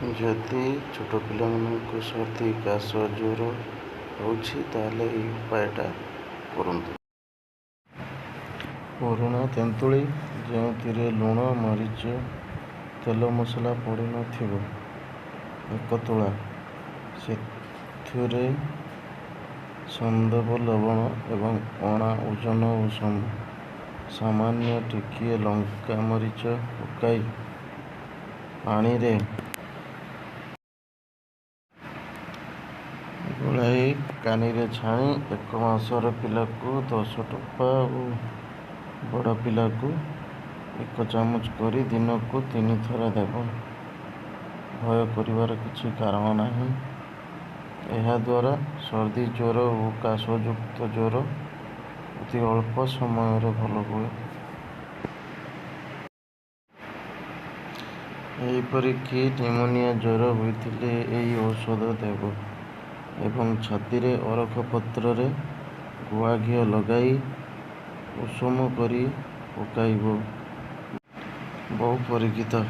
ଯଦି ଛୋଟ ପିଲାମାନଙ୍କୁ ସର୍ଦ୍ଦି, କାଶ, ଜ୍ୱର ହେଉଛି, ତାହେଲେ ଏହି ଉପାୟଟା କରନ୍ତୁ। ପୁରୁଣା ତେନ୍ତୁଳି, ଯେଉଁଥିରେ ଲୁଣ, ମରିଚ, ତେଲ ମସଲା ପଡ଼ି ନ ଥିବ, 1 ତୁଳା। ସେଥିରେ ସୈନ୍ଧବ ଲବଣ ଏକ ଅଣା ଓଜନ ଓ ସାମାନ୍ୟ ଟିକିଏ ଲଙ୍କା ମରିଚ ପକାଇ ପାଣିରେ ଗୋଳାଇ କାନିରେ ଛାଣି 1 ମାସର ପିଲାକୁ 10 ଟୋପା ଓ ବଡ଼ ପିଲାକୁ 1 ଚାମଚ କରି ଦିନକୁ 3 ଥର ଦେବ। ଭୟ କରିବାର କିଛି କାରଣ ନାହିଁ। ଏହାଦ୍ୱାରା ସର୍ଦ୍ଦି ଜ୍ୱର ଓ କାଶଯୁକ୍ତ ଜ୍ୱର ଅତି ଅଳ୍ପ ସମୟରେ ଭଲ ହୁଏ। ଏପରି କି ନିମୋନିଆ ଜ୍ୱର ହୋଇଥିଲେ ଏହି ଔଷଧ ଦେବ ଏବଂ ଛାତିରେ ଅରଖ ପତ୍ରରେ ଗୁଆଘିଅ ଲଗାଇ ଉଷୁମ କରି ପକାଇବ। ବହୁ ପରୀକ୍ଷିତ।